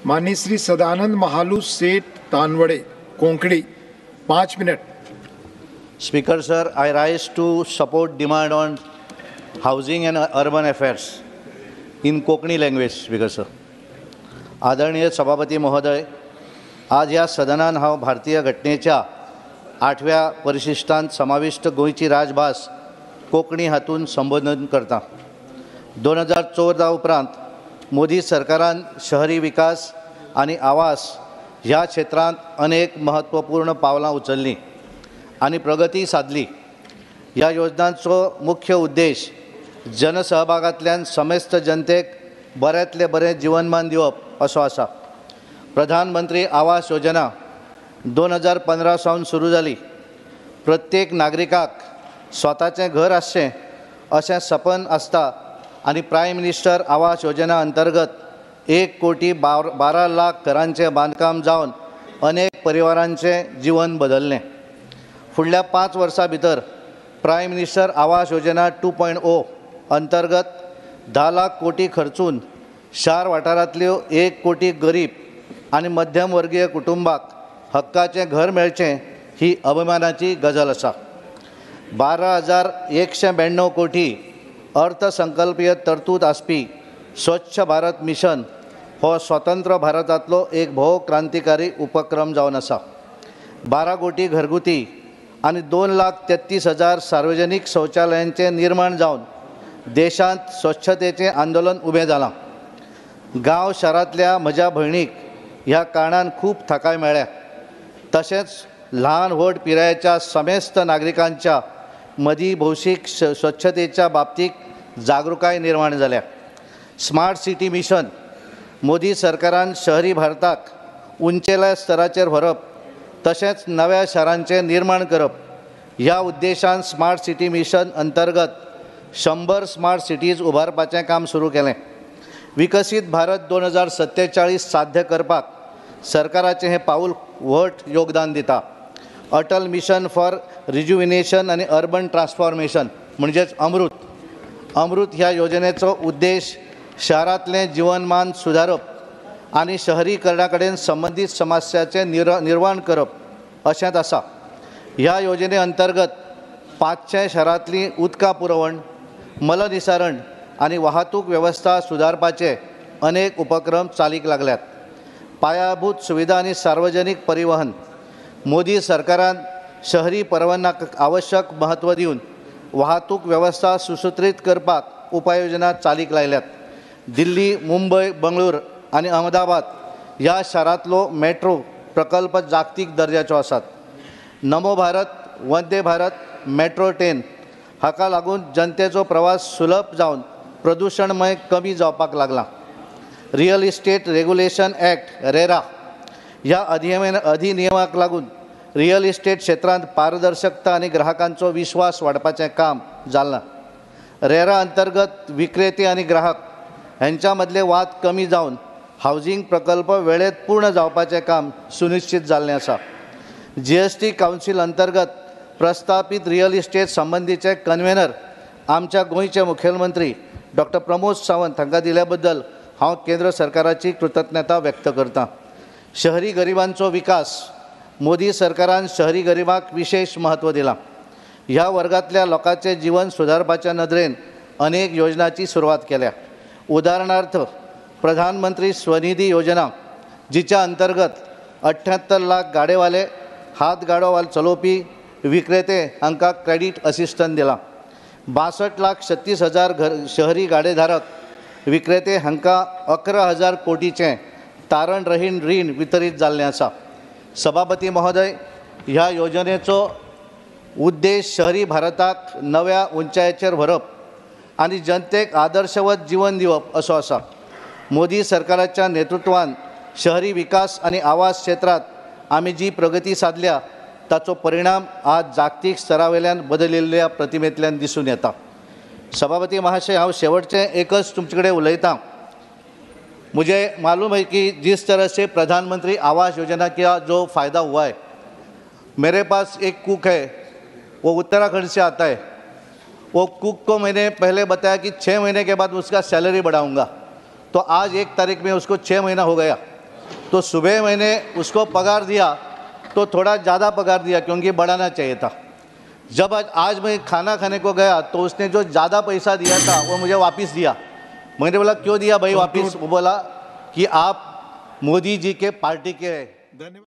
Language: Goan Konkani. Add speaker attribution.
Speaker 1: माननीय Shri Sadanand Mahalu Seth Tanavade, Konkani, 5 minute.
Speaker 2: Speaker sir, I rise to support demand on housing and urban affairs in Konkani language. Speaker sir, आदरणीय सभापती महोदय, आज ह्या सदनान हांव भारतीय घटनेच्या 8व्या परिशिष्टांत समाविष्ट गोंयची राजभास कोंकणी हातून संबोधन करता. 2014 उपरांत मोदी सरकारान शहरी विकास आनी आवास ह्या क्षेत्रांत अनेक महत्वपूर्ण पावलां उचललीं आनी प्रगती साधली. ह्या योजनांचो मुख्य उद्देश जनसहभागांतल्यान समेस्त जनतेक बऱ्यांतलें बरें जिवनमान दिवप असो आसा. प्रधानमंत्री आवास योजना 2015 सावन सुरू जाली. प्रत्येक नागरिकाक स्वताचें घर आसचें अशें सपन आसता आनी प्रायम मिनिस्टर आवास योजना अंतर्गत 1,12,00,000 घरांचें बांदकाम जावन अनेक परिवारांचें जीवन बदललें. फुडल्या 5 वर्सां भितर प्रायम मिनिस्टर आवास योजना 2.0 अंतर्गत 10 लाख कोटी खर्चून शार वाठारांतल्यो 1 कोटी गरीब आनी मध्यमवर्गीय कुटुंबाक हक्काचें घर मेळचें ही अभिमानाची गजाल आसा. 12,192 कोटी अर्थसंकल्पीय तरतूद आसपी स्वच्छ भारत मिशन हो स्वतंत्र भारतांतलो एक भोव क्रांतिकारी उपक्रम जावन आसा. 12 कोटी घरगुती आनी 2,33,000 सार्वजनीक शौचालयांचें निर्माण जावन देशांत स्वच्छतेचें आंदोलन उबें जालां. गांव शारांतल्या म्हज्या भयणीक ह्या कारणान खूब थाकाय मेळ्ळ्या. तशेंच ल्हान व्हड पिरायेच्या समेस्त नागरिकांच्या मदीं भौशीक स्वच्छतेच्या बाबतीत जागृताय निर्माण जाल्या. स्मार्ट सिटी मिशन मोदी सरकारान शहरी भारताक उंचेल्या स्तराचेर व्हरप तशेंच नव्या शारांचें निर्माण करप ह्या उद्देशान स्मार्ट सिटी मिशन अंतर्गत 100 स्मार्ट सिटीज उबारपाचें काम सुरू केलें. विकसीत भारत 2047 साध्य करपाक सरकाराचें हें पावल व्हड योगदान दिता. अटल मिशन फॉर रिज्युविनेशन आनी अर्बन ट्रान्सफॉर्मेशन म्हणजेच अमृत अमृत ह्या योजनेचो उद्देश शारांतलें जिवनमान सुदारप आनी शहरीकरणा कडेन संबंदीत समस्याचें निर्वाण करप अशेंच आसा. ह्या योजने अंतर्गत 500 शारांतली उदका पुरवण, मलनिसारण आनी वाहतूक वेवस्था सुदारपाचे अनेक उपक्रम चालीक लागल्यात. पायाभूत सुविधा आनी सार्वजनीक परिवहन मोदी सरकारान शहरी परिवहनाक आवश्यक महत्व दिवन वाहतूक वेवस्था सुसूत्रीत करपाक उपाययोजना चालीक लायल्यात. दिल्ली, मुंबय, बंगळूर आनी अहमदाबाद ह्या शारांतलो मेट्रो प्रकल्प जागतीक दर्जाचो आसात. Namo Bharat, Vande Bharat metro train हाका लागून जनतेचो प्रवास सुलभ जावन प्रदुशणमय कमी जावपाक लागलां. Real estate regulation act RERA ह्या अधिनियमाक लागून रियल इस्टेट क्षेत्रांत पारदर्शकता आनी ग्राहकांचो विश्वास वाडपाचें काम जालां. रेरा अंतर्गत विक्रेते आनी ग्राहक हांच्या मदले वाद कमी जावन हावजींग प्रकल्प वेळेत पूर्ण जावपाचें काम सुनिश्चित जाल्लें आसा. GST council अंतर्गत प्रस्तापित रियल इस्टेट संबंदीचे कन्व्हेनर आमच्या गोंयचे मुखेलमंत्री डॉक्टर प्रमोद सावंत हांकां दिल्या बद्दल हांव केंद्र सरकाराची कृतज्ञता व्यक्त करतां. शहरी गरिबांचो विकास मोदी सरकारान शहरी गरिबांक विशेष महत्व दिलां. ह्या वर्गांतल्या लोकांचें जीवन सुदारपाच्या नदरेन अनेक योजनांची सुरवात केल्या. उदाहरणार्थ प्रधानमंत्री स्वनिधी योजना जिच्या अंतर्गत 78 लाख गाडेवाले, हात गाडो चलोवपी विक्रेते हांकां क्रेडीट असिस्टंट दिलां. 62,36,000 घर शहरी गाडेधारक विक्रेते हांकां 11,000 कोटीचें तारण रहीन रीण वितरीत जाल्लें आसा. सभापती महोदय, ह्या योजनेचो उद्देश शहरी भारताक नव्या उंचायेचेर व्हरप आनी जनतेक आदर्शवत जीवन दिवप असो आसा. मोदी सरकाराच्या नेतृत्वान शहरी विकास आनी आवास क्षेत्रांत आमी जी प्रगती साधल्या ताचो परिणाम आज जागतीक स्तरावेल्यान बदलिल्ल्या प्रतिमेंतल्यान दिसून येता. सभापती महाशय, हांव शेवटचें एकच तुमचे कडेन उलयतां. मुझे मालूम है कि जिस तरह से प्रधानमंत्री आवास योजना का जो फ़ायदा हुआ है, मेरे पास एक कुक है, वो उत्तराखंड से आता है. वो कुक को मैंने पहले बताया कि 6 महीने के बाद उसका सैलरी बढ़ाऊंगा, तो आज 1 तारीख में उसको 6 महीना हो गया. तो सुबह मैंने उसको पगार दिया तो थोड़ा ज़्यादा पगार दिया क्योंकि बढ़ाना चाहिए था। जब आज मैं खाना खाने को गया तो उसने जो ज़्यादा पैसा दिया था वो मुझे वापस दिया। मैंने बोला क्यों दिया भाई वापस? वो बोला कि आप Modi ji K party K हैं।
Speaker 1: धन्यवाद।